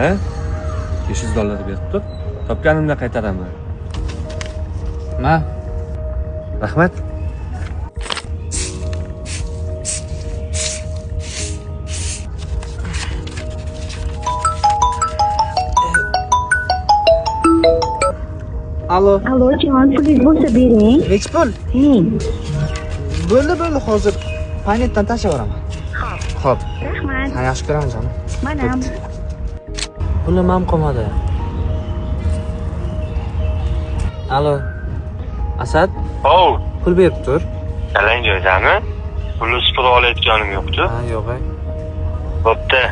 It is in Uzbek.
Otasan, 500 dollar berib tur. Topganimda qaytaraman. Ma. Rahmat. Alo. Alo, jon, pulingiz bo'lsa bering. Nechi pul? 1000. Bo'ldi, bo'ldi, hozir Paynetdan tashlab yuboraman. Xo'p. Xo'p. Rahmat. Seni yaxshi ko'raman, jonim. Manam. Pulim ham qolmadi. Alo. Asad? Ov. Pul berib tur. Yalang joydami? Pulni supura olayotganim yo'q-ku. Ha, yo'q. Bo'pti.